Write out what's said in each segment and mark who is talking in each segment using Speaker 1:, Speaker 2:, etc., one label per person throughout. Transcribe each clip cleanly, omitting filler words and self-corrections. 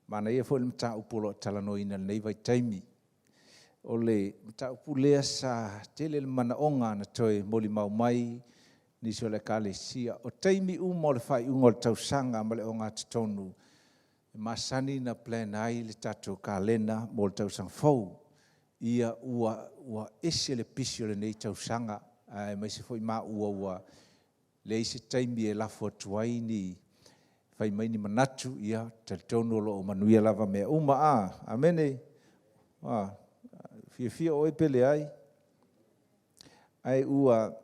Speaker 1: Manaia foi le mataupu o lo o talanoaina i lenei vaitaimi. O le mataupu lea sa tele le manaoga na toe molimau mai nisi o le Ekalesia. O taimi uma o le faaiuga o le tausaga ma le ogatotonu, e masani ona plan ai le tatou kalena mo le tausaga fou. Ia ua ese le pisi o lenei tausaga aemaise foi maua ua leai se taimi e lafo atu ai ni fai mai ni manatu, ia e talitonu o lo o manuia lava mea uma. Amene? Fiafia oe pe leai? Ae ua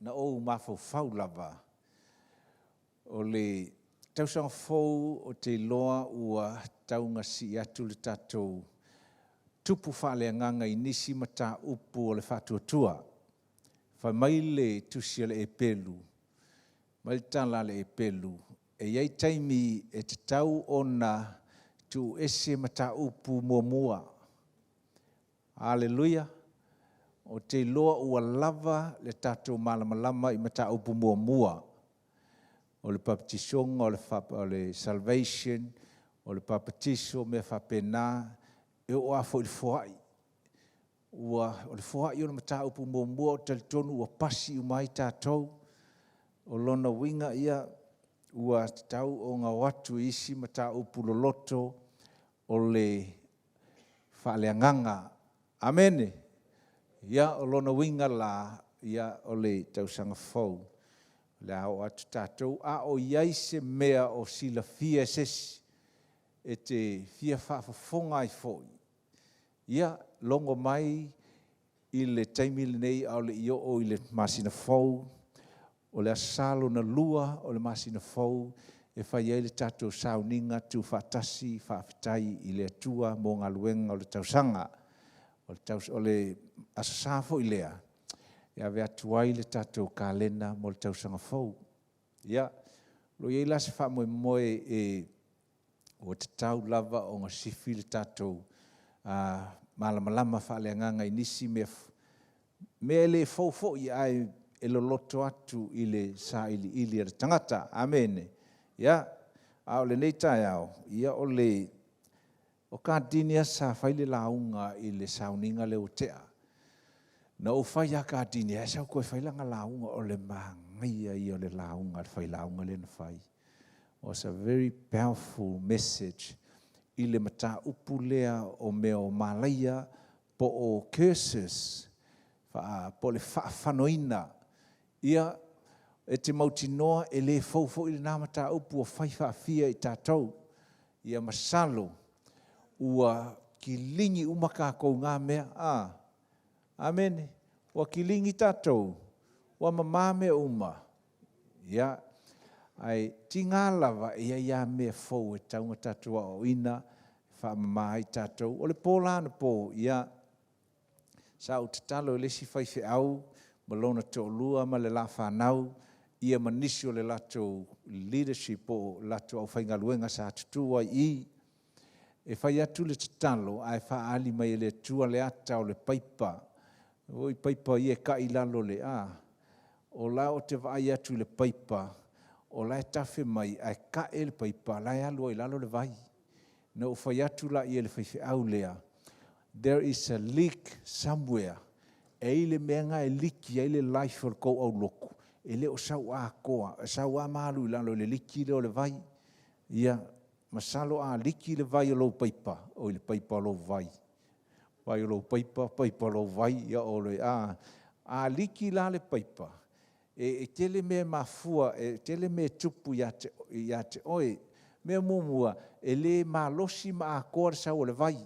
Speaker 1: na ou mafaufau lava, o le tausaga fou ou te iloa ua tau ina sii atu le tatou tupu faaleagaga i nisi mataupu o le faatuatua. Fai mai le tusi a le Eperu, fai mai le tala a le Eperu, e i ai taimi e tatau ona tuu ese mataupu muamua. Haleluia! Ou te iloa ua lava le tatou malamalama i mataupu muamua, o le papatisoga o le salvation, o le papatiso ma mea faapena, e oo lava foi i le foai. O le foai o le mataupu muamua ou te talitonu ua pasi uma ai tatou. O lona uiga ua tatau ona o atu i isi mataupu loloto o le faaleagaga. Amene. Ia o lona uiga la, o le tausaga fou, o le a oo atu tatou a o i ai se mea o silafia e se isi e te fia faafofoga ai foi, ia logo mai i le taimi lenei a o le i oo i le masina fou. O le Aso Sa lona lua o le masina fou e fai ai le tatou sauniga tuufaatasi faafetai i le Atua mo galuega o le tausaga. O le Aso Sa foi lea e ave atu ai le tatou kalena mo le tausaga fou. Ia, o lo o i ai la se faamoemoe ua tatau lava ona sifi le tatou malamalama faaleagaga i nisi mea, mea e le fou foi ae loloto atu i le sailiili a le tagata. Amene. Ia, a o lenei taeao, ia o Kardinia sa fai le lauga i le sauniga lea ua tea. Na ou fai ia Kardinia e sau e toe fai lana lauga. O le manaia ia o le lauga a le failauga lea na fai. Was a very powerful message i le mataupu lea o mea o malaia po o curses, po o le faafanoina. Ia, e te mautinoa e le fou foi lena mataupu ua fai faafia i tatou. Ia masalo ua kiligi uma tatou i na mea. Amene. Ua kiligi tatou? Ua mama mea uma? Ia, ae tiga lava, e i ai lava mea fou e tatau ona tatou aoaoina e faamama ai tatou. O le po la anapo, ia sa ou tatalo i le isi faifeau ma lona toalua ma le la fanau ia ma nisi o le latou leadership po o latou aufaigaluega sa tutu ai i i, e fai atu le tatalo ae faaali mai e le Atua le ata o le paipa, oi paipa ia e tai i lalo o le… O la ou te vaai atu i le paipa o la e tafe mai ae tae le paipa o la e alu ai i lalo le vai. Na ou fai atu lea i le faifeau lea, there is a leak somewhere. E i ai le mea lena e liki ai le life o le tou aulotu, e le o sau atoa, e sau lava ma alu i lalo i le liki lea o le vai. Ia masalo a liki le vai o lou paipa, oi le paipa o lou vai, vai o lou paipa, paipa o lou vai, ia a liki la le paipa, e tele mea e mafua, e tele mea e tupu ia te oe. Mea muamua, e le malosi ma atoa le sau o le vai.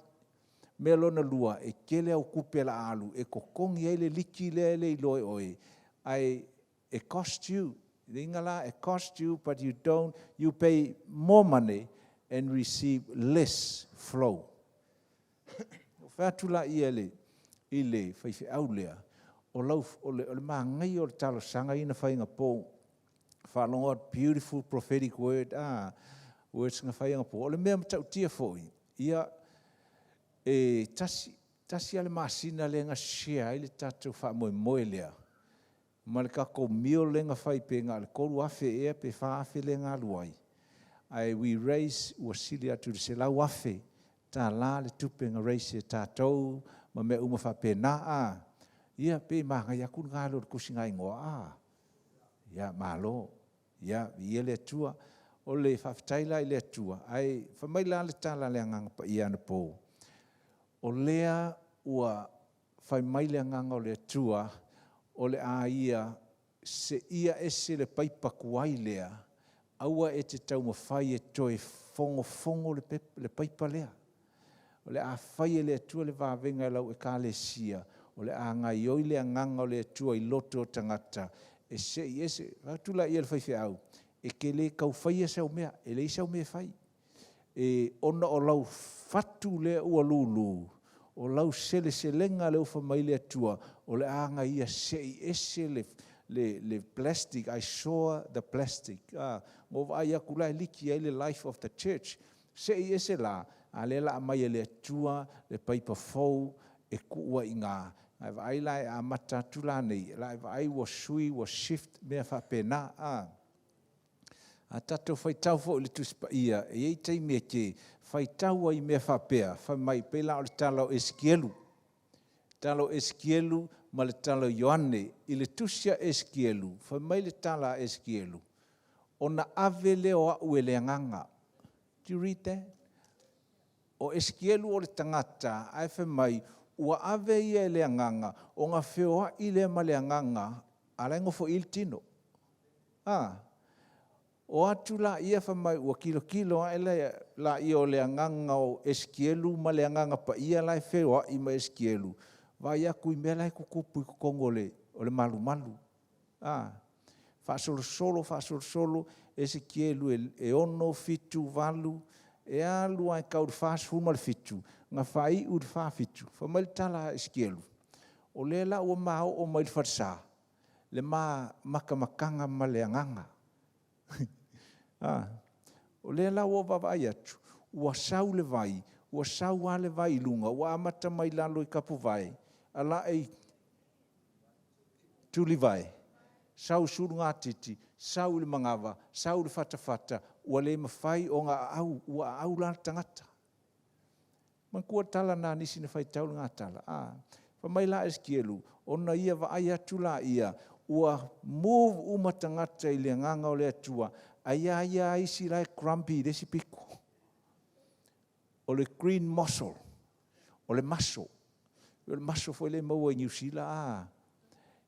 Speaker 1: Mea lona lua, e tele au tupe o le a alu e totogi ai le liki lea e le iloa e oe, ae e cost you. O le uiga la e cost you but you don't, you pay more money and receive less flow. Ou fai atu lea i le faifeau lea, o le manaia o le talosaga lea na fai anapo, faalogo atu, beautiful prophetic word, words na fai anapo. O le mea matautia foi, ia e tasi lava le masina lea na share ai le tatou faamoemoe lea ma le tatou meal lea na fai pe na o le $3,000 ea pe $4,000 lea na alu ai, Ae we raise ua sili atu i le $100,000 le tupe na raise e tatou ma mea uma faapena. Ia pei e manaia atu le na i lo le tusigaigoa a. Ia malo, ia viia le Atua. O le faafetai la i le Atua, ae fai mai la le tala a le Agaga Paia anapo, o lea ua fai mai le Agaga o le Atua, o le a ia seia ese le paipa tuai lea, aua e te taumafai e toe fogofogo le paipa lea. O le a fai e le Atua le vavega i lau Ekalesia, o le a gaioi le Agaga o le Atua i loto o tagata e sei ese. Vae atu laia o le faifeau, e te le tau faia sau mea, e leai sau mea e fai. Ona o lau fatu lea ua lulu, o lau seleselega lea ua fai mai le Atua, o le a ia sei ese le plastic. I saw the plastic. Na ou vaai atu la e liki ai le life of the church. Sei ese la, a o lea o le a aumai e le Atua le paipa fou e tuu ai i ina. A e vaai la e amata atu la nei, o le a e vaai ua sui ua shift mea faapena. A tatou faitau foi i le Tusi Paia, e i ai taimi e te faitau ai i mea faapea, fai mai, pei la o le tala o Esikielu, tala o Esikielu ma le tala o Ioane. I le tusi a Esikielu, fai mai le tala a Esikielu, ona ave lea o au e le Agaga. Do you read that? O Esikielu o le tagata, ae fai mai, ua ave ia e le Agaga, ona feoai lea ma le Agaga, a o la e nofoia le tino. O atu laia fai mai ua tilotilo ae laia o le Agaga o Esikielu ma le Agaga Paia la e feoai ma Esikielu, vaai atu i mea la e tutupu i totonu o le malumalu. Faasolosolo, faasolosolo Esikielu e 6, 7, 8, e alu lava e tau i le 47, na faaiu i le 47, fai mai le tala a Esikielu, o lea la ua ma oo mai i le falesa, le ma matamataga ma le Agaga. O lea la ua ou vaavaai atu, ua sau le vai, ua sau lava le vai i luga, ua amata mai lalo i tapuvae, alai i tulivae, sau i sulugatiti, sau i le manava, sau i le fatafata, ua le mafai ona aau, ua aau la le tagata. Manatua le tala lena a nisi na faitau lena tala? Fai mai la Esikielu, ona ia vaai atu laia, ua move uma tagata i le Agaga o le Atua, ae i ai lava isi la e grumpy i le isi pito. O le green mussel, o le maso. O le maso foi lea e maua i Niu Sila.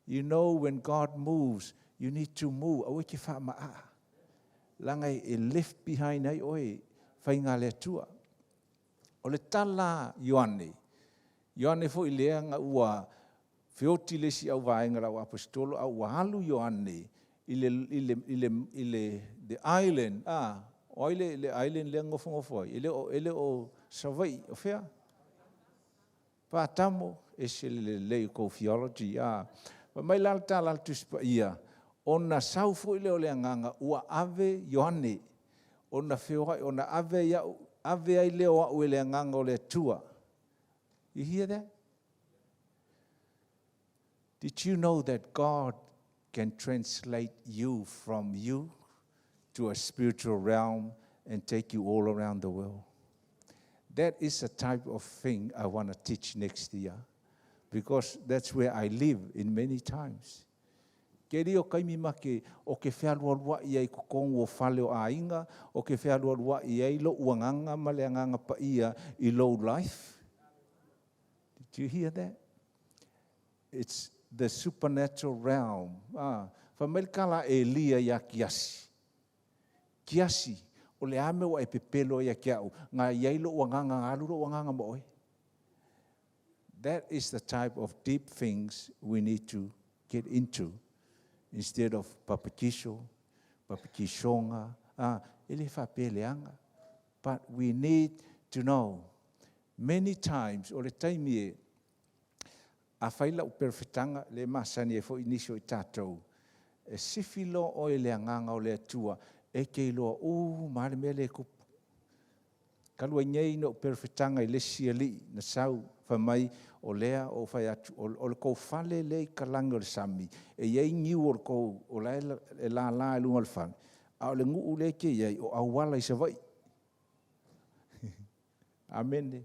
Speaker 1: You know when God moves, you need to move. Aua e te faama'a. Leaga e left behind ai oe faiga a le Atua. O le tala a Ioane, Ioane foi lea na ua feoti le isi auvaega o le auaposeitolo a ua alu Ioane i le the island, o ai le island lea na nofonofo ai? E le o Savaii, o fea? Patamo, ese le lelei o tou theology. Fai mai la le tala a le Tusi Paia, ona sau foi lea o le Agaga ua ave Ioane, ona feoai, ona ave ai lea o au e le Agaga o le Atua. You hear that? Did you know that God can translate you from you to a spiritual realm and take you all around the world? That is a type of thing I want to teach next year, because that's where I live in many times. Ke li o kaimi ma ke o ke fealualuai ai i totonu o fale o aiga, o ke fealualuai ai lou agaga ma le Agaga Paia i lou life. Did you hear that? It's the supernatural realm. Fai mai le tala a Elia ia Kiasi. Kiasi, o le a mea ua e pepelo ai ia te au, na i ai lou agaga, na alu lou agaga ma oe. That is the type of deep things we need to get into instead of papatiso, papatisoga, e le faapea e leaga. But we need to know. Many times, o le taimi e, a fai lau perofetaga, le masani ai foi nisi o i tatou, e sifi loa oe i le Agaga o le Atua, e te iloa uma lava le mea lea e tupu. Talu ai nei na ou perofetaga i le isi alii na sau, fai mai, o lea ua ou fai atu, o le tou fale lea i talaane o le sami, e i ai niu o le tou, o la e lala i luga o le fale, A o le nuu lea e te i ai, o auala i Savaii. Amene.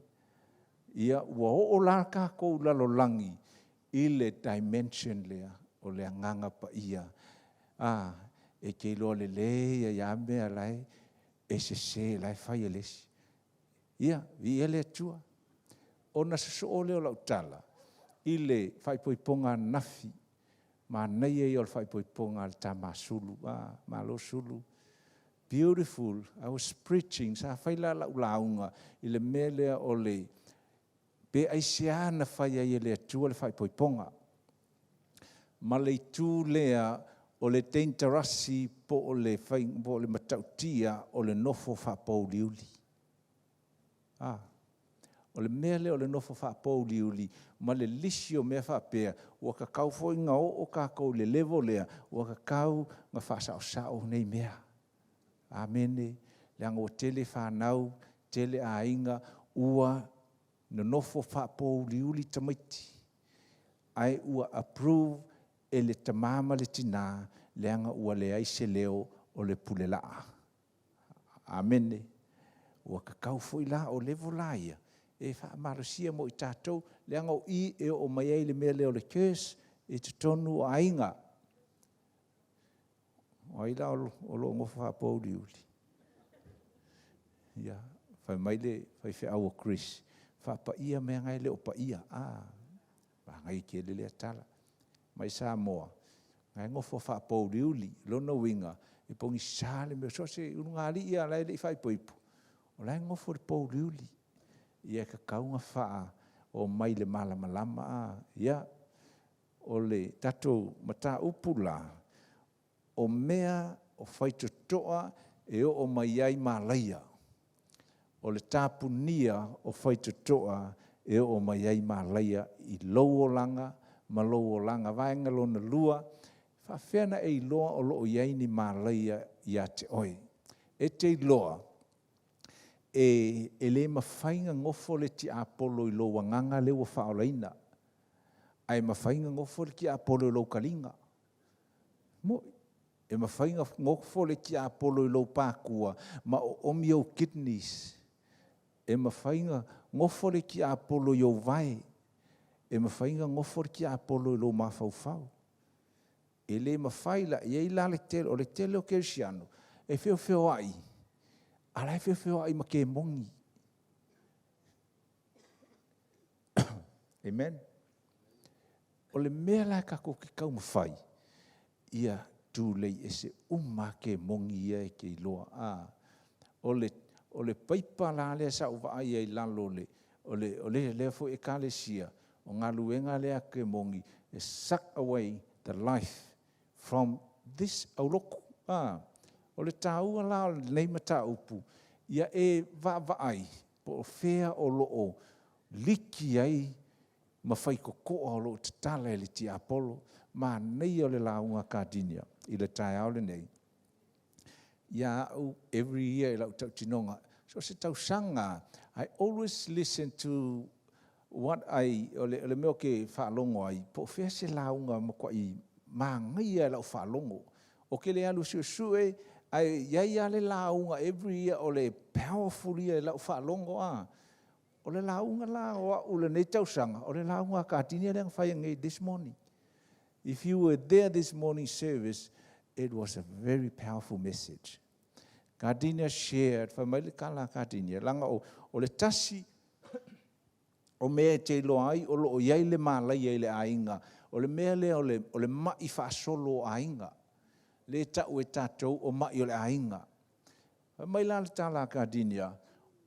Speaker 1: Ia, ua oo la tatou lalolagi i le dimension lea o le Agaga Paia. A, e te iloa lelei ai lava mea la e sese o la e fai e le isi. Ia, viia le Atua. Ona sosoo lea o lau tala i le faaipoipoga ananafi, manaia ia o le faaipoipoga a le tama a Sulu. Malo Sulu. Beautiful. I was preaching, sa fai la lau lauga i le mea lea o le pe aisea na fai ai e le Atua le faaipoipoga. Ma le itu lea o le teigitarasi po o le matautia o le nofo faapouliuli. O le mea lea o le nofo faapouliuli ma le lisi o mea faapea, ua tatau foi ona oo tatou i le level lea, ua tatau ona faasaosao nei mea. Amene. Leaga ua tele fanau, tele aiga ua nonofo faapouliuli tamaiti, ae ua approve e le tama ma le tina leaga ua leai se leo o le pule laa. Amene. Ua tatau foi la, o level la ia, e faamalosia mo i tatou, leaga o i e oo mai ai le mea lea o le curse i totonu o aiga. O ai la o lo o nofo faapouliuli? Ia, fai mai le faifeau o Chris, faapaia mea na e le o paia. Manaia tele lea tala. Mai Samoa, o la e nofo faapouliuli. O lona uiga, e pogisa le mea, so o se ulugalii lava o la e le i faaipoipo, o la e nofo i le pouliuli. Ia e tatau ona faaoo mai i le malamalama. Ia, o le tatou mataupu la, o mea o faitotoa e oo mai ai malaia. O le tapunia o faitotoa e oo mai ai malaia i lou olaga ma lou olaga. Vaega lona lua, e faapefea ona e iloa o lo o i ai ni malaia ia te oe? E te iloa e le mafai ona nofo le tiapolo i lou agaga lea ua faaolaina, ae mafai ona nofo le tiapolo i lou taliga. E moni, e mafai ona nofo le tiapolo i lou patua ma oomi ou kidneys. E mafai ona nofo le tiapolo i ou vae. E mafai ona nofo le tiapolo i lou mafaufau. E le mafai la, e i ai la le tele, o le tele o kerisiano, e feofeoai, a o la e feofeoai ma kemoni. Amen. O le mea la tatou te taumafai, ia tulei ese uma lava kemoni ia e te iloa. O le paipa la lea sa ou vaai ai i lalo o lea foi ekalesia, o galuega lea a kemoni, e suck away the life from this aulotu. O le taua la o lenei mataupu, ia e vaavaai po o fea o lo o liki ai ma faitotoa o lo o tatala e le tiapolo. Manaia o le lauga a Kardinia i le taeao lenei. Ia au, every year i lau tautinoga, so o se tausaga lava, I always listen to what I, o le mea ou te faalogo ai, po o fea se lauga matuai manaia i lau faalogo. Ou te le alu e suesue, ae i ai lava le lauga every year o le powerful ia i lau faalogo a. O le lauga la o au i lenei tausaga, o le lauga a Kardinia lea na fai nei this morning. If you were there this morning service, it was a very powerful message. Kardinia shared, fai mai le tala a Kardinia, leaga o le tasi o mea e te iloa ai o lo o i ai le malaia i le aiga, o le mea lea o le mai faasolo o aiga, lea e tau e tatou o mai o le aiga. Fai mai la le tala a Kardinia,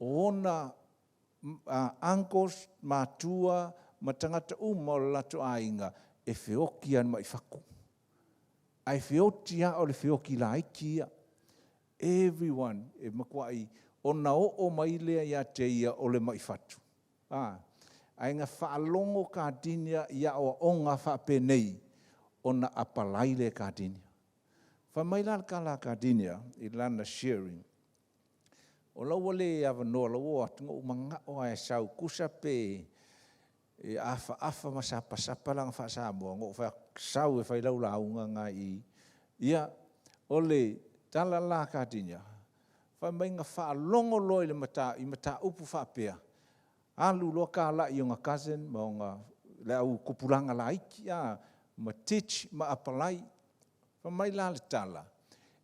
Speaker 1: o ona uncles, matua ma tagata uma o le latou aiga, e feoti lava i le mai fatu. Ae feoti lava o le feoti laiti ia. Everyone, e matuai, ona oo mai lea ia te ia o le mai fatu. Ae na faalogo Kardinia i aoaoga faapenei, ona apalai lea e Kardinia. Fai mai la le tala a Kardinia i lana sharing, o la ua le avanoa, o la ua o atu, na ou manao lava e sau, tusa pe afaafa ma sapasapa lana faa-Samoa, na ou fai atu, sau e fai lau lauga lena i i. Ia, o le tala la katinia, fai mai na faalogo loa i le mata, i mataupu faapea, alu loa kalai i ona cousin ma ona le au tupulaga laiti a, ma teach ma apalai. Fai mai la le tala,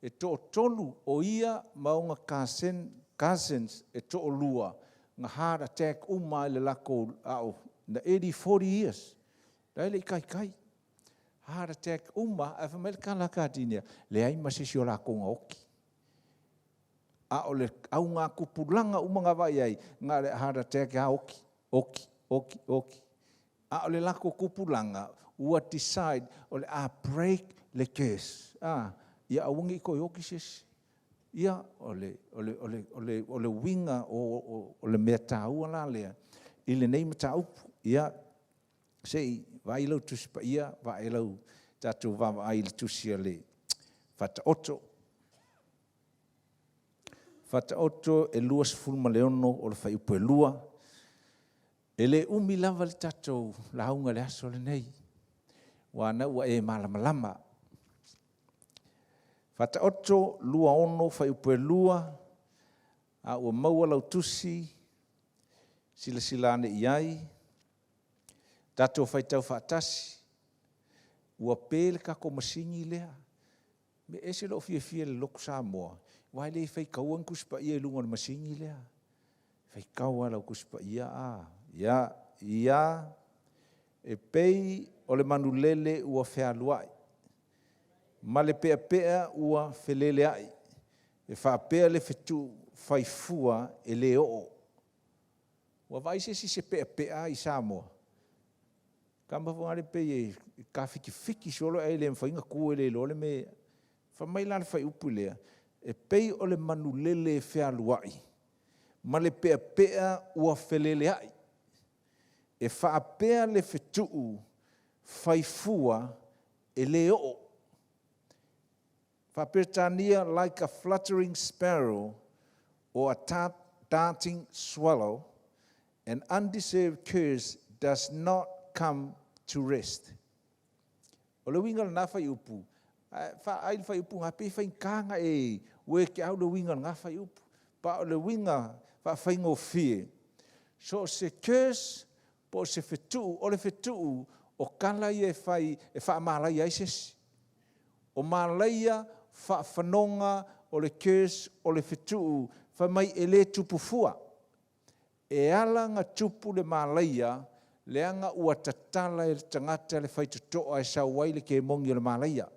Speaker 1: e toatolu o ia ma ona cousin, cousins e toalua na heart attack uma i le latou ao na 40 years. La e le i taitai. Heart attack uma, ae fai mai le tala a Katinia, leai ma se isi o latou na oti. A o le augatupulaga uma na vaai ai, na o le heart attack lava oti, oti, oti, oti. A o le latou tupulaga, ua decide o le a break le curse. Ah, ia aua ne i toe oti se isi. Ia, o le uiga o le mea taua la lea i lenei mataupu. Ia, se i vaai lau Tusi Paia, vaai lau tatou vaavaai i le tusi a le Faataoto. Faataoto e 26 o le fuaiupu e 2. E le umi lava le tatou lauga i le aso lenei, aua o lena ua e malamalama. Faataoto 26 fuaiupu e 2, a ua maua lau tusi, silasila ane i ai, tatou faitau faatasi, ua pe le tatou masini lea. E ese lou fiafia i le Lotu Samoa, aua e le faitaua ni Tusi Paia i luga o le masini lea. E faitau lava i lau Tusi Paia a. Ia, ia e pei o le manulele ua fealuai, ma le peapea ua feleleai, e faapea le fetuu faifua e le oo. Ua vaai se isi i se peapea i Samoa? Tama foi lea pei e tafitifiti solo ae le mafai ona tu e le iloa le mea e… Fai mai la le fuaiupu lea, e pei o le manulele e fealuai, ma le peapea ua feleleai, e faapea le fetuu faifua e le oo. Faa-Peretania, like a fluttering sparrow or a darting swallow, an undeserved curse does not come to rest. O le uiga o lena fuaiupu, ai le fuaiupu na pei e faigata ona e work out le uiga o lena fuaiupu. Pa o le uiga faafaigofie, so o se curse po o se fetuu, o le fetuu o tala ia e fai e faamalaia ai se isi. O malaia faafanoga o le curse o le fetuu, fai mai e le tupu fua. E ala ona tupu le malaia, leaga ua tatala e le tagata le faitotoa e sau ai le kemoni o le malaia.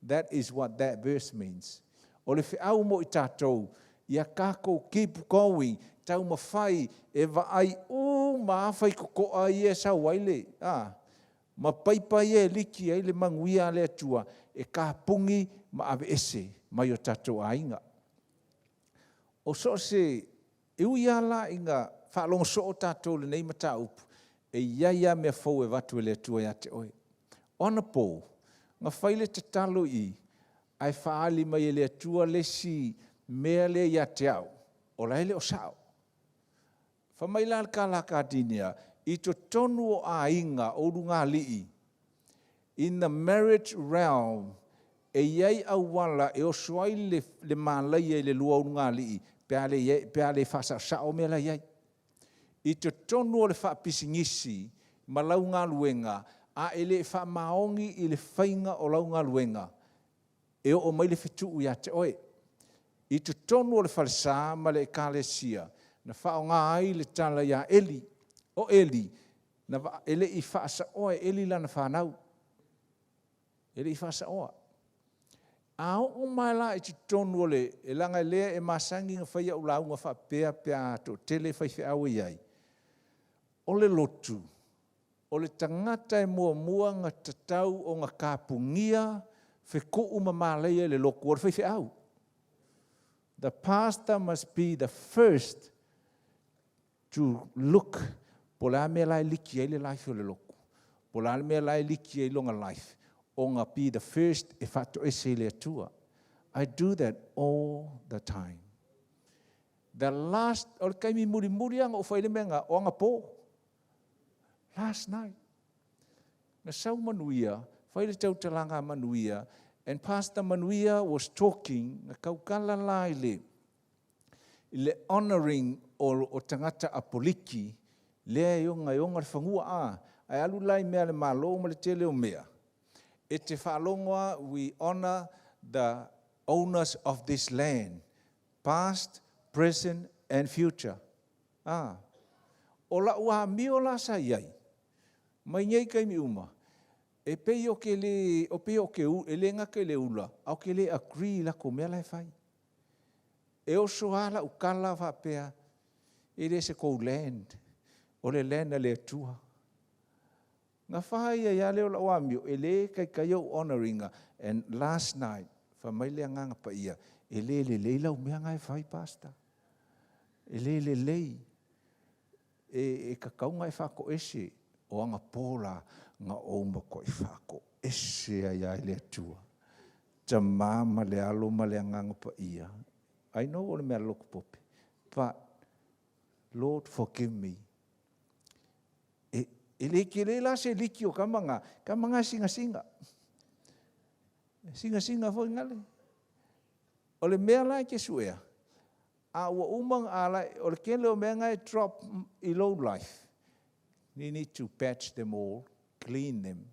Speaker 1: That is what that verse means. O le feau mo i tatou, ia tatou keep going, taumafai e vaai uma lava faitotoa ia e sau ai le, a, ma paipa ia e liki ai le manuia a le Atua, e kapuni ma aveese mai o tatou aiga. O so o se, e ui lava la ina faalogo soo tatou i lenei mataupu, e i ai lava mea fou e avatu e le Atua ia te oe. O anapo, na fai le tatalo i i, ae faaali mai e le Atua le isi mea lea ia te au, o la e le o sao. Fai mai la le Kalakadinia, i totonu o aiga o ulugalii, in the marriage realm, e i ai auala e oso ai le malaia i le lua ulugalii pe a le faasaosao mea la i ai. I totonu o le faapisinisi ma lau galuega, a e le faamaoni i le faiga o lau galuega, e oo mai le fetuu ia te oe. I totonu o le falesa ma le ekalesia, na faaaoga ai le tala ia Eli. O Eli, e le i faasaoa e Eli lana fanau. E le i faasaoa. A oo mai la i totonu o le, e leaga lea e masani ona fai au lauga faapea pe a toatele faifeau e i ai, o le lotu, o le tagata e muamua ona tatau ona tapunia fetuu ma malaia i le lotu, o le faifeau. The pastor must be the first to look po o le a mea la e liki ai le life o le lotu, po o le a le mea la e liki ai lona life, ona be the first e faatoese i le Atua. I do that all the time. The last, o le taimi mulimuli lava na ou fai le mea na, o anapo. Last night. Na sau manuia, fai le tautalaga a manuia, And Pastor Manuia was talking, na kaukala la i le honoring o tagata apoliki, lea e oga e oga le fagua a. Ae alu la i mea le malo ma le tele o mea. E te faalogo, we honor the owners of this land, past, present and future. Ah. O lau amio la sa iai, mai nei kaimi uma, e pei o ke le, o pei o ke u, e le ngaka le ula, au ke le agree la ko mea la e fai. E oso ala ukala faapea, e le se kou land, o le land a le Atua. Nga whaia ia leo lau amio, e le kai kai au honoringa. And last night, fa mai le anganga pa ia, e le le lei lau mea ngai fai, pastor. E le le lei. E kakaunga e whako ese, o anga pōla nga o ko i whako ese ai ai le Atua. Ta mama le alo ma le anganga pa ia. I know o le mea loko pope. But, Lord, forgive me. E le ke le la se liki o kamanga, kamanga singa singa. Singa singa foi ngale. O le mea la ke suea. A ua uma ala, o le kele o mea ngai drop i low life. You need to patch them all, clean them,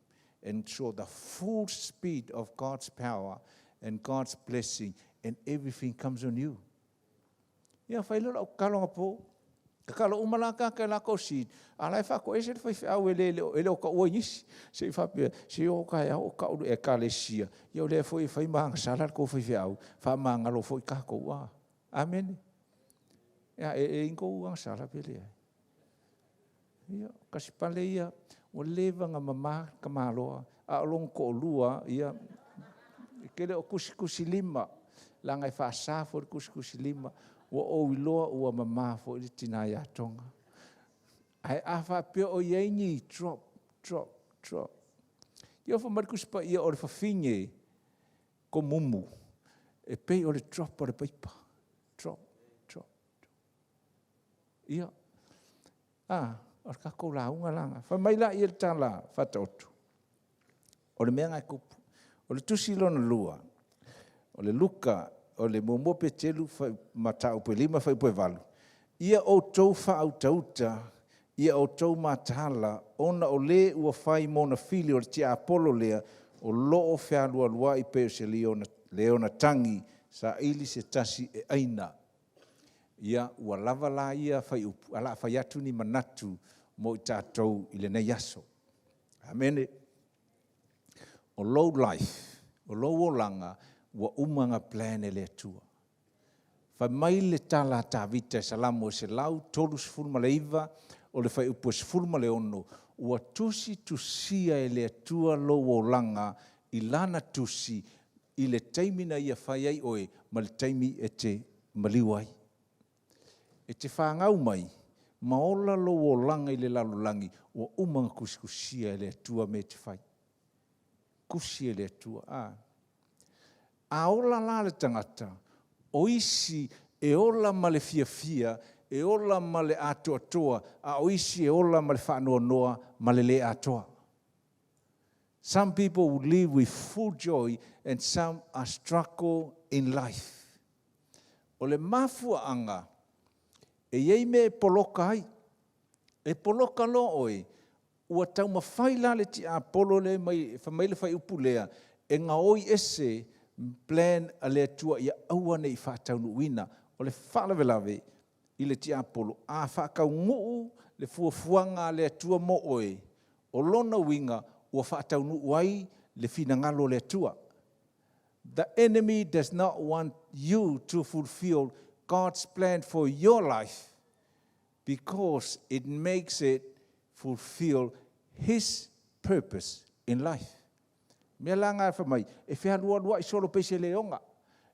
Speaker 1: and show the full speed of God's power and God's blessing, and everything comes on you. Ia, whai lo lau kalonga po. Ka kalo uma la ka ka la ko si. Ala e wha ko ese le whai au e le e le o ka ua nisi. Se i whapea, se o ka ia o ka ulu e ka le sia. Ia o le foi whai maanga sala ko whai au. Wha maanga lo foi ka ko ua. Amen. Ia e ingo ua sala pele ai. Ia, kasi pale ia, o leva nga mama ka maloa. A o long ko lua, ia, kele o kusi kusi lima. Langa e whaasafo le kusi kusi lima. Ua o iloa ua mama fo i le tina ia tonga. Ai a whapea o iei ni drop, drop, drop. Ia fa mari kusi pa ia o le whawhinge ko mumu. E pei o le drop o le paipa. Drop, drop, drop. Ia. Ah, o le kako la unga langa. Fa mai la ia le tala whataotu. O le mea ngai kupu. O le tusi lona lua. O le Luka, o le muamua Petelu mataupu e 5 fuaiupu e 8. Ia outou faautauta, ia outou mataala, ona o le ua fai mona fili o le tiapolo lea, o loo fealualuai pe o se leona, leona tangi, sa ili se tasi e aina. Ia ua lava la ia fai upu, ala fai atu ni manatu mo i tātou i lenei aso. Amene. O low life, o low olanga, ua uma nga plan e le Atua. Fai mai le tala Tavita e Salamo e 139, o le fai upu e 16, ua tusi tusia e le Atua lou olaga i lana tusi i le taimi na ia fai ai oe ma le taimi e te maliu ai. E te whāngau mai, ma ola lou olaga i le lalolagi, ua uma nga kusikusia e le Atua me te fai. Kusi e le Atua. A. A ola la le tangata, o isi e ola ma le fiafia, e ola ma le atoatoa, a o isi e ola ma le whaanoanoa ma le le atoa. Some people will live with full joy and some are struggle in life. O le mafua anga, e iei me e poloka ai. E poloka lo oe, ua taumafai la le tiapolo le mai, fa mai le fai upu lea, e ngaoi ese plan a le Atua ia aua nei faataunuuina. O le faalavelave i le tiapolo, a faakauguu le fuafuaga a le Atua mo oe, o lona uiga ua faataunuu ai le finagalo o le Atua. The enemy does not want you to fulfill God's plan for your life because it makes it fulfill his purpose in life. Mea la ngā wha mai, e whia lua lua i solo peise leonga.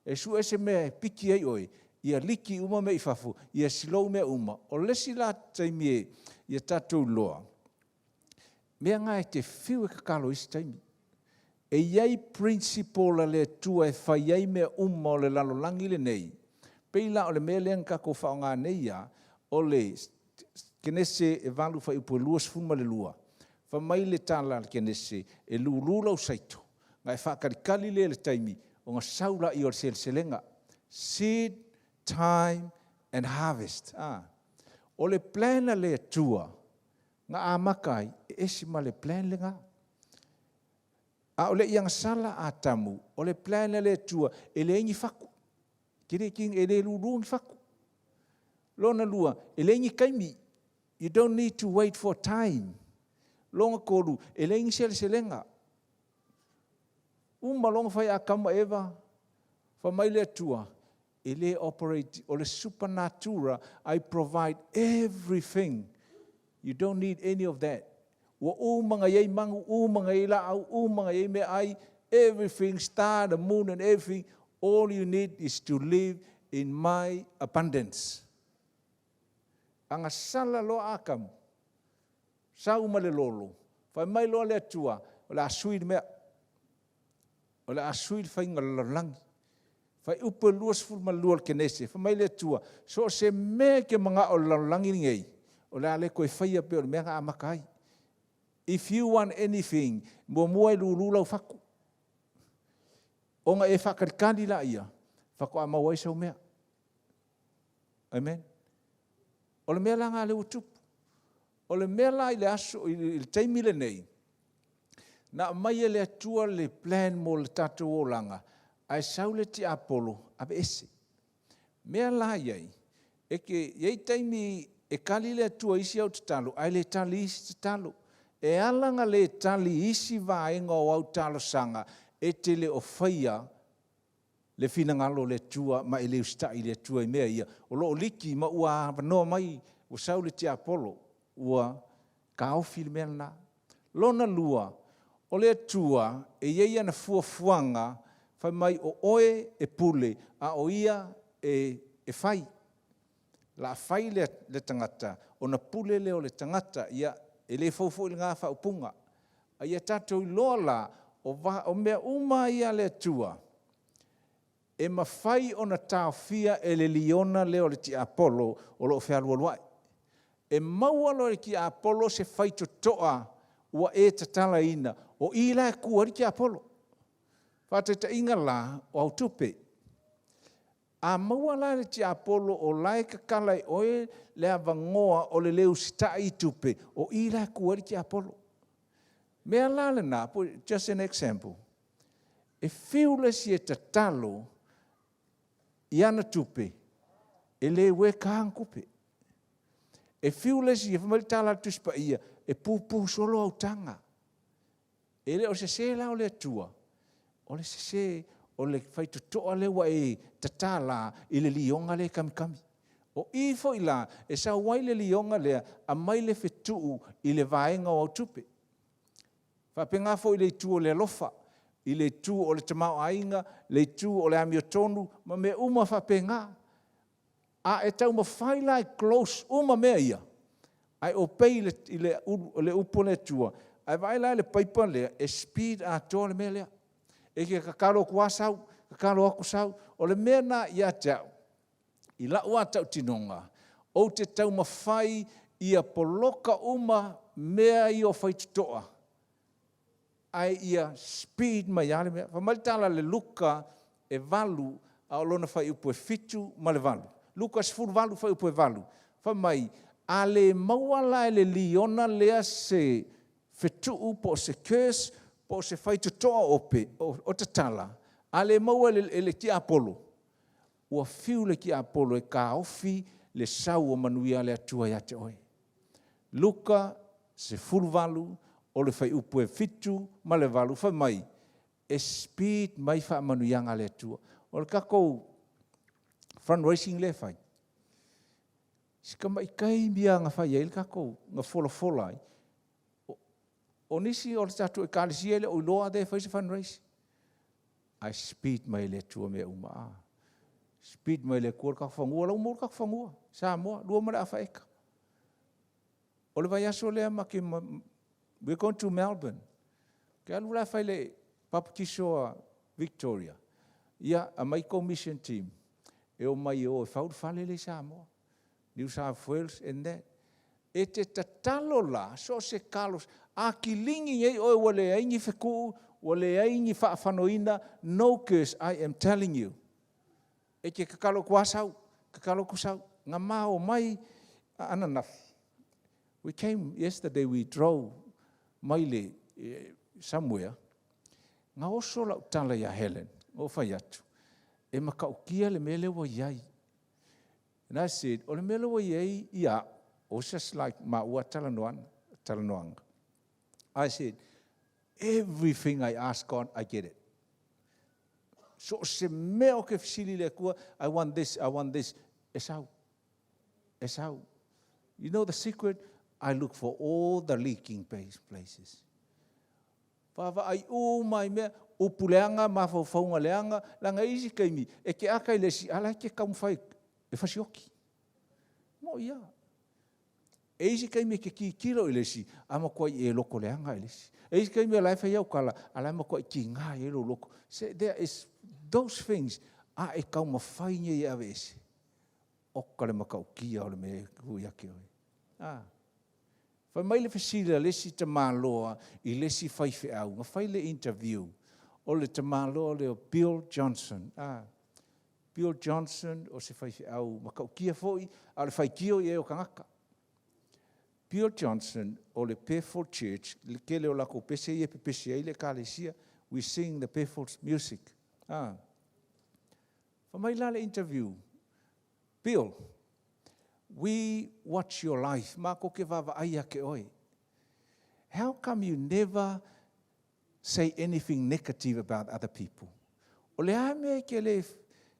Speaker 1: E su ese mea e piki ai oe, ia liki uma me i fafu, ia silou mea uma. O lesi la taimi e, ia tātou loa. Mea ngā e te whiu e kakalo isi taimi. E iai principle a le Atua e fai ai mea uma o le lalolagi lenei. Pei la o le mea lea nga kako whaonga nei ia, o le Kenese e 8 fuaiupu e 22. Fa mai le tala le Kenese e lulu lau saito. Ga e faakalikali lea le taimi, ona sau laia o le seleselega. Seed time and harvest. Ah. O le plan a le Atua, na amata ai, e ese ma le plan lena. A o le i agasala Atamu, o le plan a le Atua, e leai ni fatu. E le lulu ni fatu. Lona lua, e leai ni taimi. You don't need to wait for time. Lona tolu, e leai ni seleselega. Uma loa ona fai Atamu ma Eva, fai mai le Atua, e le operate, o le supernatural, I provide everything. You don't need any of that. Ua uma na iai manu, uma na iai laau, uma na iai meaai, everything, star, the moon and everything. All you need is to live in my abundance. Agasala loa Atamu, sau ma le lolo, fai mai loa le Atua, o le a sui le mea. O le a sui le faiga o le lalolagi. Fai upu e 22 o le Kenese, fai mai le Atua, so o se mea e te manao o le lalolagi lenei, o le a le toe faia pei o le mea na amata ai. If you want anything, muamua e lulu lau fatu. Ona e faakalikali laia, faatoa maua ai sau mea. Amen. O le mea la nga lea ua tupu. O le mea la i le aso, i le taimi lenei, na aumai e le Atua le plan mo le tatou olaga, ae sau le tiapolo, aveese. Mea la iai, e ke iai taimi e tali le Atua i isi au tatalo, ae le tali isi tatalo. E ala ona le tali isi vaega o au talosaga, e te le o faia le finagalo o le Atua ma e le usitai i le Atua i mea ia. O lo o liki ma ua avanoa mai, ua sau le tiapolo, ua taofi le mea lena. Lona lua, o le Atua e iai ana fuafuaga, fai mai o oe e pule, a o ia e fai. La fai le tagata, ona pule lea o le tagata. Ia, e le fou foi lena faaupuga. A ia tatou iloa la, o mea uma ia a le Atua, e mafai ona taofia e le liona lea o le tiapolo o lo o fealualuai. E maua loa e le tiapolo se faitotoa ua e tatalaina, o i la e tu ai le tiapolo. Faataitaiga la, o au tupe. A maua la e le tiapolo o la e tatala e oe le avanoa o le le usitai i tupe, o i la e tu ai le tiapolo. Mea la lena, just an example, e fiu le isi e tatalo i ana tupe, e le ueka ana tupe. E fiu le isi, e fai mai le tala a le Tusi Paia, e pupu solo autaga. E le o sese la o le Atua, o le sese o le faitotoa lea ua e tatala i le lioga lea e kamikami. O i foi la, e sau ai le lioga lea, aumai le fetuu i le vaega o au tupe. Faapena foi i le itu o le alofa, i le itu o le tamaoaiga, le itu o le amiotonu, ma mea uma faapena. A e taumafai la e close uma mea ia, ae obey i le upu a le Atua, ae vaai la i le paipa lea, e speed atoa le mea lea. E te tatalo atu lava sau, tatalo atu sau. O le mea lena ia te au, i lau lava tautinoga, ou te taumafai ia poloka uma mea ia o faitotoa, ae ia speed mai lava le mea. Fai mai le tala a le Luka e 8, a o lona fuaiupu e 7 ma le 8. Luka 18 fuaiupu e 8. Fai mai, a le maua la e le liona lea se fetuu po o se curse, po o se faitotoa ope o tatala, a le maua e le tiapolo, ua fiu le tiapolo e taofi le sau o manuia a le Atua ia te oe. Luka 18, o le fuaiupu e 7 ma le 8, fai mai, e speed mai faamanuiaga a le Atua. O le tatou fundraising lea e fai, si tamai taimi lava na fai ai le tatou, na folafola ai, o nisi o le tatou ekalesia e le o iloa e fai se fundraising. Ae speed mai e le Atua mea uma. Speed mai e le Atua le tatou fanua, la ua maua le tatou fanua, Samoa, 2.5 eka. O le vaiaso lea, we're going to Melbourne. Ke alu la fai le baptiso a Victoria, ia, aumai tou mission team, e o mai o e fau le fale le i Samoa, New South Wales and that. E te tatalo la, so o se kalo, a kiligi nei oe ua leai ni fetuu, Ua leai ni faafanoina, no curse, I am telling you. E te tatalo atu lava sau, tatalo atu sau. Na ma omai ananafi, we came yesterday, we drove mai le somewhere, na oso lau tala ia Helen, na ou fai atu, e matautia le mea lea ua i ai. And I said, o le mea lea ua i ai ia au, was just like maua talanoaga. I said, everything I ask God, I get it. So se mea o ke fesili le Atua, I want this, I want this, e sau, e sau. You know the secret? I look for all the leaking places. Vaavaai uma i mea, upu leaga, mafaufauga leaga, leaga e isi taimi, e te ata i le isi, a la e te taumafai e fasioki. Mo ia. E isi taimi e te titilo i le isi, a matuai e loko leaga i le isi. E isi taimi o la e fai au tala, a la e matuai tiga i ai lou loto. So there is those things a e taumafai nei e aveese. Oka le matautia o le mea e tuu ia te oe. Ah. Fai mai le fesili a le isi tamaloa i le isi faifeau, na fai le interview o le tamaloa lea o Bill Johnson. Ah. Bill Johnson o se faifeau matautia foi, a o le faitio i ai o tagata. Bill Johnson o le Bethel Church, le tele o latou pese ia e pepese ai le ekalesia, we sing the Bethel music. Ah. Fai mai la le interview, Bill, we watch your life, ma ko ke vaavaai ia te oe. How come you never say anything negative about other people? O le a mea ke le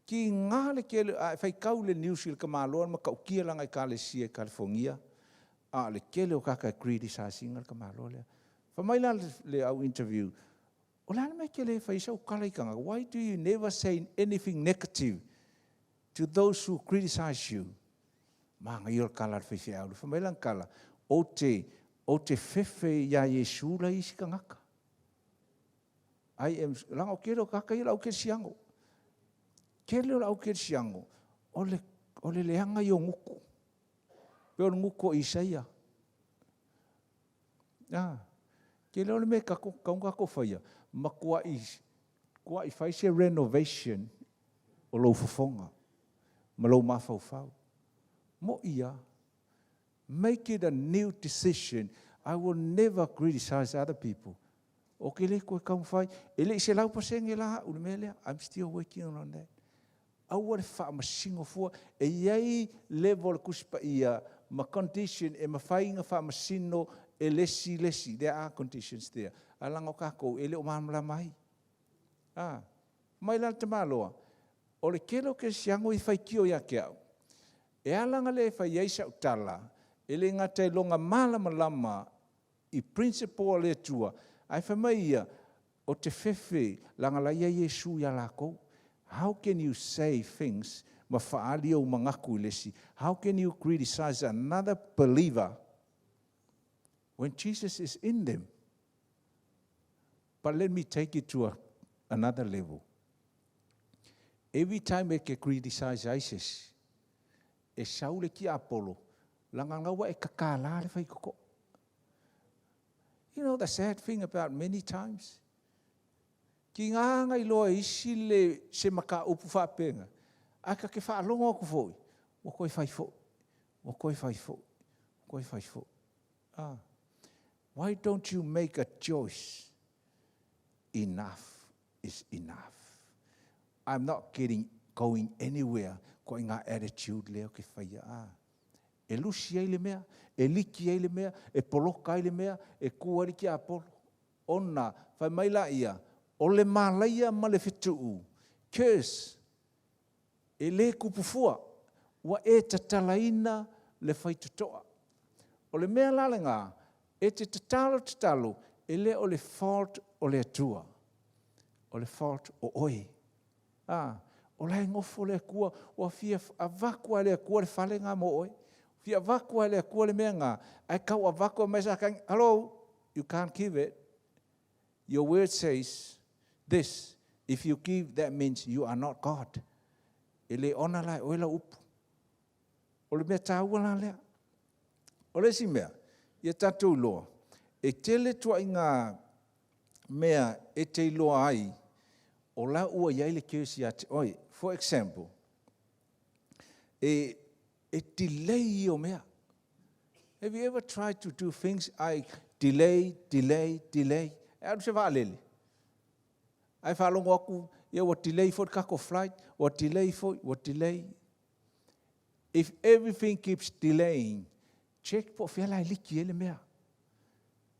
Speaker 1: ki ngā le ke a whai kau le news i le kamaloa ma matautia langa ekalesia i California, a le kele o kaka e criticizing le kamaloa lea. Fai mai la le au interview, o le a le mea ke le fai sau kala i kanga, why do you never say anything negative to those who criticize you? Manaia o le kala le faifeau. Fai mai lana tala, o te fefe ia Iesu la isi tagata. I am, langa o kele o kaka ia lau kerisiano. Kele o lau kerisiano, o le leaga i o gutu. Pe o le gutu o Isaia. Ah, kele o le mea kako, kaunga kako whaia, ma kua i whai se renovation o lou fofoga, ma lou mafaufau. Mo ia, make it a new decision. I will never criticize other people. O ke le koe kaumawhai, e le i se lau pasenge la au le mea lea. I'm still working on that. Aua le faamasino fua, e iai level kusipa ia, ma condition e mawhai nga faamasino e lesi lesi. There are conditions there. Alanga o kākou, e le o malamalama ai. Ah, mai la te maloa. O le kele o ke siango i whaikio ia ke au. E alanga le whai ai sa utala, e le ngata i longa malamalama i principle a le Atua. Ai whai mai ia, o te fefe langa la ia Iesu ia lākou. How can you say things ma whaali au mangaku i lesi? How can you criticize another believer when Jesus is in them? But let me take it to another level. Every time e ke criticize ISIS, e saule ki Apollo, langa ngaua e kakala le whai koko. You know the sad thing about many times? Ki ngā ngai loa isi le se maka upu whaapenga. A ka ke whaalongo aku foi. Ua koe whai foi. Ua koe whai foi. Ua koe whai foi. Ah. Why don't you make a choice? Enough is enough. I'm not getting going anywhere. Ko i ngā attitude leo ke whaia. Ah. E lusi ai le mea, e liki ai le mea, e poloka ai le mea, e kuari ki Apollo. Ona, whai mai la ia, o le malaia ma le whituu, curse, e le kupufua, ua e tatalaina le whaitotoa. O le mea la le ngā, e te tatalo tatalo, e le o le fault o le Atua. O le fault o oe. Ah, o lai ngofo le Atua, ua fia avaku a le Atua le whale ngā mo oe. Fia avaku a le Atua le mea ngā, ai kau avaku a mai sa kangi, hello, you can't give it. Your word says this, if you give, that means you are not God. E le ona lai oe la upu. O le mea tāua la lea. O le isi mea, ia tātou loa, e tele tua i ngā mea e te iloa ai o la ua i ai le curse ia te oe. For example, e delay ia o mea. Have you ever tried to do things I delay, delay, delay? E alu se vaalele, ae faalogo atu, ia ua delay foi le tatou flight, ua delay foi, ua delay. If everything keeps delaying, check po o fea la e liki ai le mea.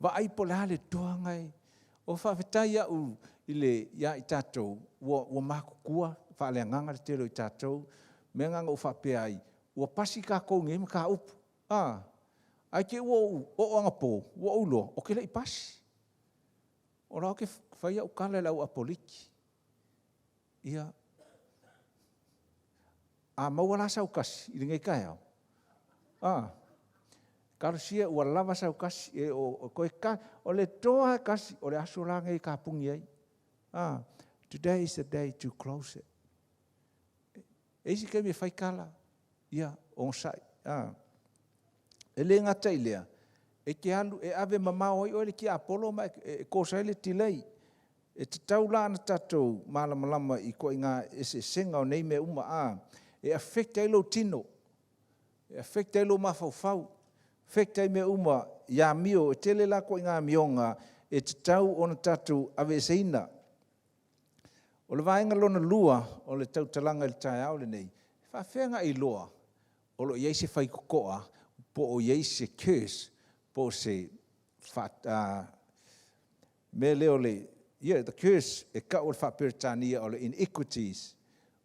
Speaker 1: Vaai po o le a le toaga e. O faafetai au i le ia i tatou ua matutua faaleagaga le tele o i tatou. Mea na na ou faapea ai, ua pasi tatou i nei mataupu. Ae te i ua ou oo anapo, ua ou iloa, ou te le i pasi. O la ou te fai au tala i le au Apoliki. Ia, a maua la sau tasi i lenei taeao, talosia ua lava sau tasi, e o toe ta, o le toa lava e tasi, o le aso la lenei e tapuni ai. Today is the day to close it. E isi taimi e fai tala, ia, onosai. E le gata i lea, e te alu, e ave mamao ai oe le tiapolo ma e cause ai le delay. E tatau la ona tatou malamalama i ituaiga eseesega o nei mea uma, e affect ai lou tino, e affect ai lou mafaufau, affect ai mea uma i amio. E tele la ituaiga amioga e tatau ona tatou aveeseina. O le vaega lona lua o le tautalaga i le taeao lenei, e faapefea ona e iloa o lo o i ai se faitotoa po o i ai se curse po o se mea lea o le, yeah, the curse e tau e le faa-Peretania o le iniquities.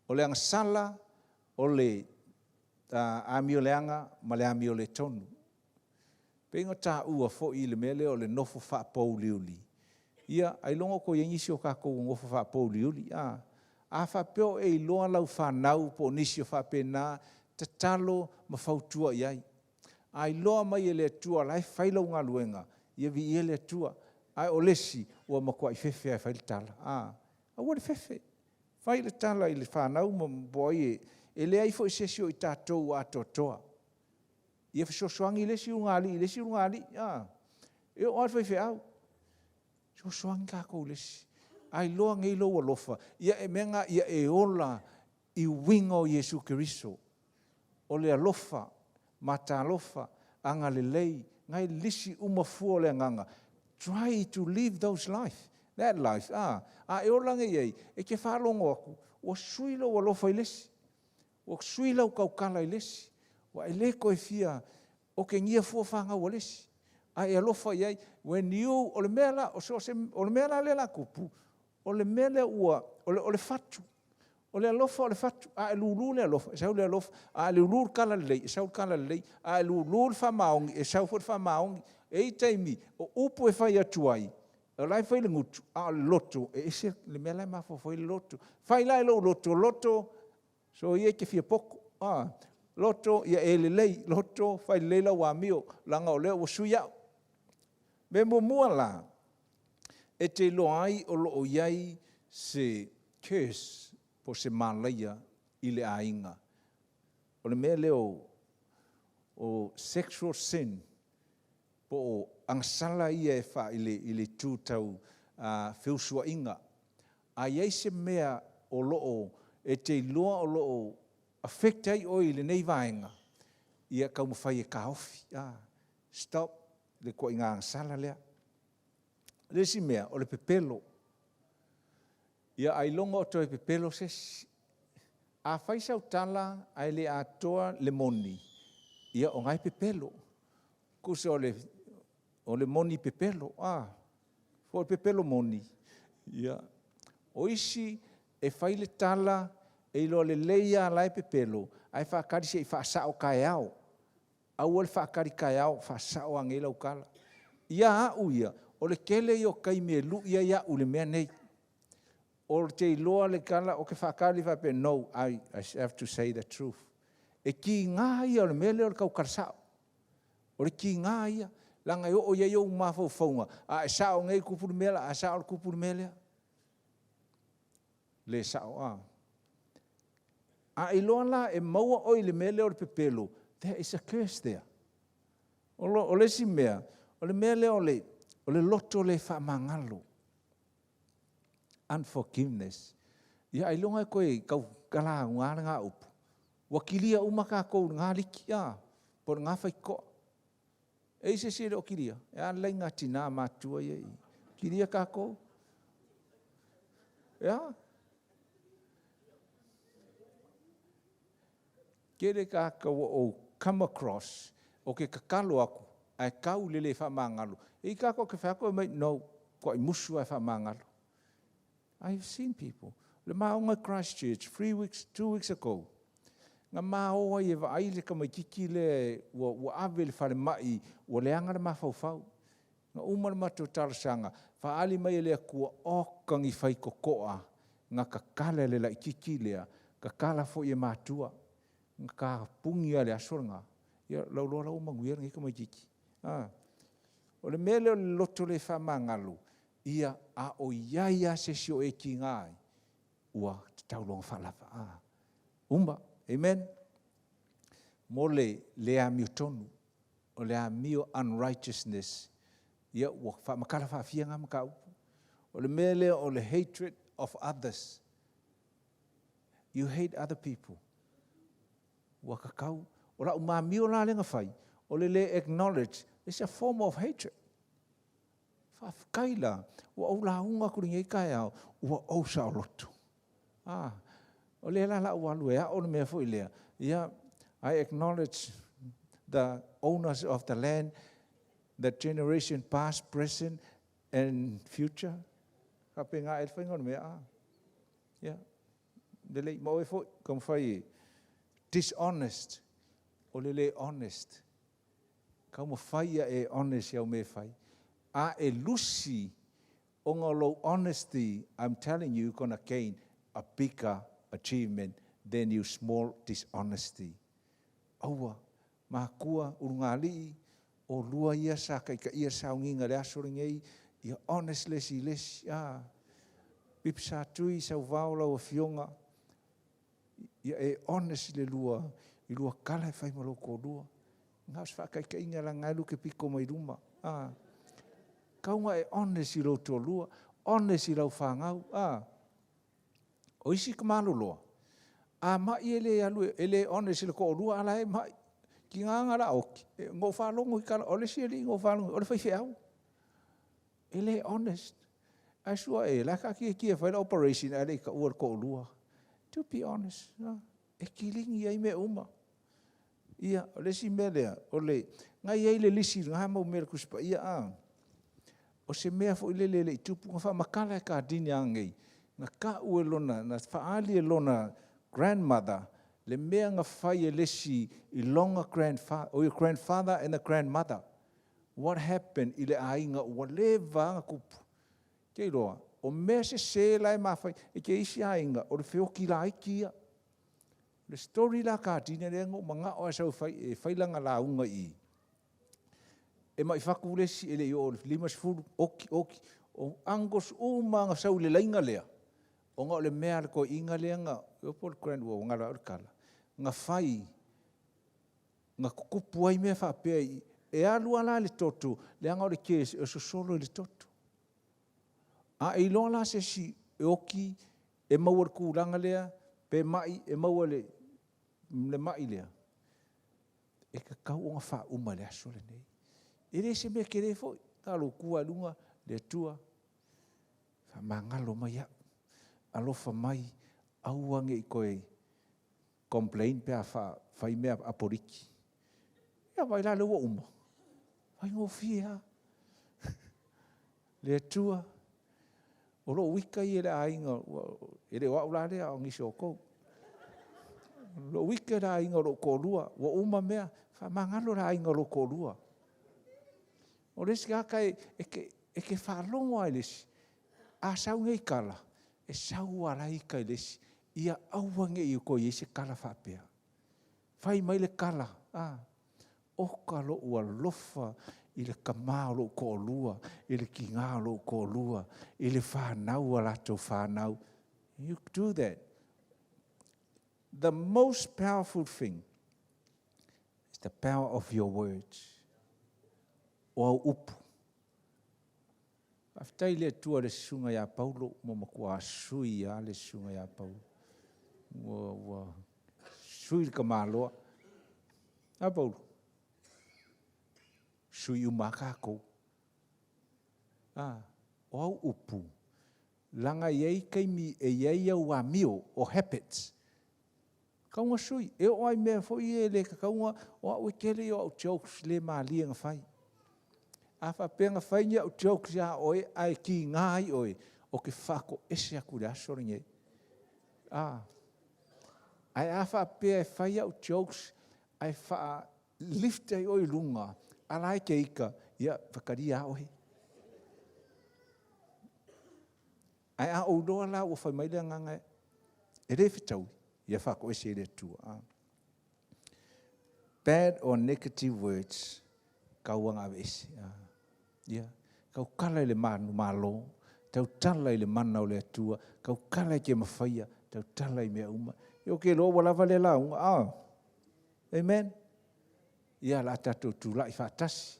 Speaker 1: O le agasala, o le amioleaga ma le amioletonu. E pei ona taua foi le mea lea o le nofo faapouliuli, ia ailoga o toe i ai nisi o tatou o nofo faapouliuli. A faapea o e iloa lau fanau po o nisi o faapena, tatalo ma fautua i ai. A iloa mai e le Atua o la e fai lau galuega, ia viia le Atua. Ae o le isi, ua matuai fefe lava e fai le tala. Aua le fefe, fai le tala i le fanau po o ai e leai foi se isi o i tatou ua atoatoa. Ia fesoasoani le isi ulugalii i le isi ulugalii. E oo lava i le faifeau, fesoasoani tatou i le isi. A iloa nei lou alofa, ia mea na ia e ola i uiga o Iesu Keriso. O le alofa, matalofa, agalelei, na e lisi uma fua o le agaga. Try to live those life, that life. A e ola nei ai, e te faalogo atu, ua sui lou alofa i le isi, ua sui lau tautala i le isi, ua e le toe fia otegia fua fanau a le isi, a e alofa i ai. When you, o le mea la, o, so se, o le mea la lea la tupu, o le mea lea ua, o le fatu. O le alofa o le fatu. A e lulu le alofa, e sau le alofa. A e lulu le tala lelei, e sau le tala lelei. A e lulu le faamaoni, e sau foi le faamaoni. E i ai taimi, o upu e fai atu ai, o la e fai le gutu, a o le loto, e ese le mea la e mafaufau ai le loto. Fai la e lou loto, loto, so ia e te fia poto. Loto, ia e lelei, loto, fai lelei lau amio, leaga o lea ua sui au. Mea muamua la, e te iloa ai o lo o i ai se curse po o se malaia i le aiga. O le mea lea o sexual sin, po o agasala ia e faa i le itu tau feusuaiga. A i ai se mea o lo o e te iloa o lo o affect ai oe i lenei vaega, ia taumafai e taofi. Stop le ituaiga agasala lea. O le isi mea, o le pepelo. Ia ailoga o toe pepelo se isi. A fai sau tala ae le atoa le moni, ia o na e pepelo. Tusa o le moni pepelo, po o le pepelo moni. Ia, o isi e fai le tala, e iloa lelei lava o la e pepelo, ae faatali se i faasao taeao. Aua le faatali taeao, faasao lava nei lau tala. Ia au ia, o le tele ia o taimi e lui ai au i le mea nei. Ou te iloa le tala, ou te faatali faapea, no, I have to say the truth. E tiga ia o le mea lea o le tautala sao. O le tiga ia, leaga e oo i ai ou mafaufauga, a e sao nei tupu le mea lea, a sao tupu le mea lea. Le sao, a. A iloa la e maua oe i le mea lea o le pepelo, there is a curse there. O le isi mea, o le mea lea o le loto le faamagalo. Unforgiveness. Ia ailoga e toe tau talauga lena upu. Ua kilia uma tatou i lena liki a, po o lena faitotoa. E i ai se isi e le o kilia? E a le laina tina matutua ia e i i? Kilia tatou? E a? Tele tagata ua ou come across, ou te tatalo atu, ae tau i le le faamagalo. E i ai tagata ou te fai atu ae fai mai, no, matua musu lava e faamagalo. I've seen people. O le ma aoga i Christchurch, 3 weeks, 2 weeks ago, na ma o ai e vaai le tamaititi lea ua ave i le falemai, ua leaga le mafaufau. Na uma le matou talosaga, faaali mai e le Atua, oka ni faitotoa na tatala e le laititi lea, tatala foi e matua. Na tapuni lava i le aso lena, ia lau iloa la ua manuia lenei tamaititi. Ah. O le mea lea o le loto le faamagalo, ia a o i ai lava se isi o e tiga ai, ua tatau loa ona faalava. Ah. Uma. Amen. Mo le le amiotonu, o le amio unrighteousness, ia ua faamatala faafia na mataupu. O le mea lea o le hatred of others. You hate other people. Ua tatau. O lau mamio la lea na fai, o le le acknowledge, it's a form of hatred. Faafetai la, ua ou lauga atu i lenei taeao, ua ou saoloto. Ah, o lea la lau alu e ao le mea foi lea. Yeah, I acknowledge the owners of the land, the generation past, present, and future. Faapena e le faiga o le mea. Ah. Yeah. Lelei, ma oe foi, taumafai e dishonest, o le le honest. Taumafai ia e honest i au mea e fai. A e lusi ona o lou honesty, I'm telling you, you're gonna gain a bigger achievement than your small dishonesty. Aua, matua, ulugalii, o lua ia sa taitaia sauniga le aso lenei, ia honest le isi i le isi. Ah, Bipi sa tui sauvao lau afioga, ia e honest le lua, i lua tala e fai ma lou toalua. Na o se faataitaiga leaga e lu te pito mai luma. Ah, kauga e honest i lou toalua, honest i lau fanau. Ah, o isi ka maloloa, a mai e le alu e le honest i le toalua ala e mai. Ki ngā la oki, ngō whālongo i kala, o le si ali ngō whālongo, o le whai wheau. E le honest. Ai sua e, la ka kia kia whai la operation a le i ka ua le toalua. To be honest, ah, e kilingi ai me uma. Ia, o le isi mea lea, o le, ngai ai le lisi, ngā mau mea le kusipa, ia a, o se mea foi le le le i tupu, nga whaamakala e ka dini a ngei, nga ka ue lona, na whaali e lona grandmother, le mea nga whai e lesi i longa grandfather, or your grandfather and the grandmother. What happened i le aiga ua leva nga tupu. Ke iloa, o mea se se la e mawhai, e ke isi aiga, o le whioki la iki ia. Le story la ka dini le ngo manga o sau fai e whailanga la unga i. E mai whaku le si ele i o le 50 oki oki o angos uma nga sau le lainga lea. O nga o le mea le ko inga lea nga o po le grand ua ngala o le kala. Nga whai nga kukupu ai mea whaapea i e alu ala le toto le anga o le kesi o sosolo i le toto. A e iloa la se si e oki e maua le kūlanga lea, pe mai e maua le mai lea. E ka kau o ngā whauma le aso le nei. E le se mea ke le foi, ka lo kua lunga le Atua, whamangalo mai au, alofa mai, aua nge i koe complain pe a whai mea a poliki. Ia vai la le ua uma. Vai ngō ha. Le Atua, o lo wika i e le aiga, e le o au la lea o ngisi o kou. Lo wika le aiga o lo kōlua, ua uma mea, whamangalo le aiga o lo kōlua. O le isi aka e ke whaalongo ai le isi, a sau ngei kala, e sau ala i kai le isi, ia aua nge i ko i se kala whaapea. Whai mai le kala, ah, o ka lo ua lofa i le kamā o lou toalua, i le kigā o lou toalua, i le whanau a latou whanau. You do that. The most powerful thing is the power of your words. O au upu. Faafetai i le Atua i le susuga ia Paulo, ua matua sui lava le susuga ia Paulo. Ua sui le tamaloa. A Paulo? Sui uma lava tatou. O au upu, leaga e i ai taimi e i ai au amio o habits, e tatau ona sui. E oo lava i mea foi ia e le tatau ona… O au o le tele ia o au jokes le malie na fai. A faapea na fai ni au jokes ia oe ae tiga ai oe, ou te faatoese atu i le aso lenei. Ae a faapea e fai au jokes ae faa-lift ai oe i luga, a la e te ita, ia faitalia lava oe. Ae a ou iloa la ua fai mai le agaga e le fetaui, ia faatoese i le Atua. Bad or negative words, e tatau lava ona aveese. Ia tautala i le manumalo, tautala i le mana o le Atua, tautala e te mafaia, tautala i mea uma. Ia ou te iloa ua lava lea lauga a? Amen? Ia o le a tatou tulai faatasi.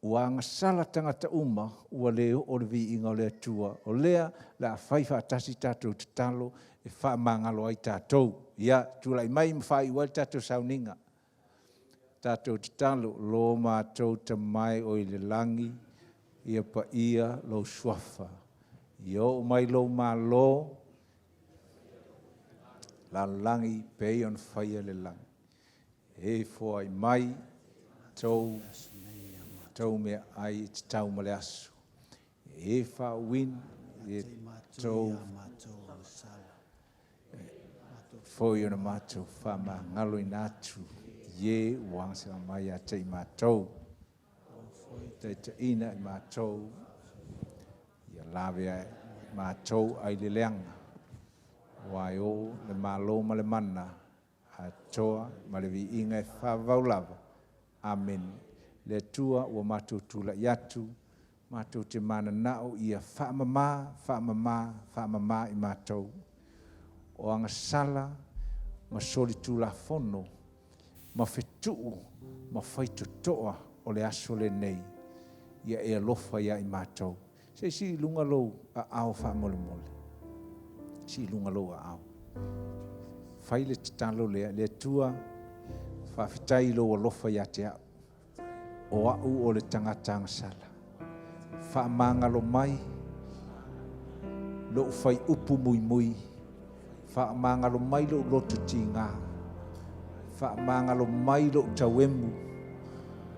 Speaker 1: Ua agasala tagata uma ua le oo i le viiga o le Atua. O lea o le a fai faatasi a tatou tatalo e faamagalo ai tatou. Ia tulai mai ma faaiu ai le tatou sauniga. Tatou tatalo, Lo matou Tama e o i le lagi, ia paia lou Suafa. Ia oo mai lou Malo, lalolagi e pei ona faia i le lagi. E foai mai tou meaai e tatau mo le aso. E faauuina i e tou foi ona matou faamagaloina atu i e ua agasala mai ia te i matou. Taitaiina i matou, ia lavea ai matou ai le leaga, aua e ou le Malo ma le mana, atoa ma le viiga e faavavau lava. Amene. Le Atua ua matou tulai atu, matou te mananao ia faamama, faamama, faamama i matou. O agasala ma solitulafono ma fetuu ma faitotoa o le aso lenei, ia e alofa ia i matou. Se i sii i luga lou aao faamolemole. Sii i luga lou aao. Fai le tatalo lea, le Atua, faafetai i lou alofa ia te au. O au o le tagata agasala. Faamagalo mai lou faiupu muimui. Faamagalo mai lou loto tiga. Faamagalo mai lou tauemu.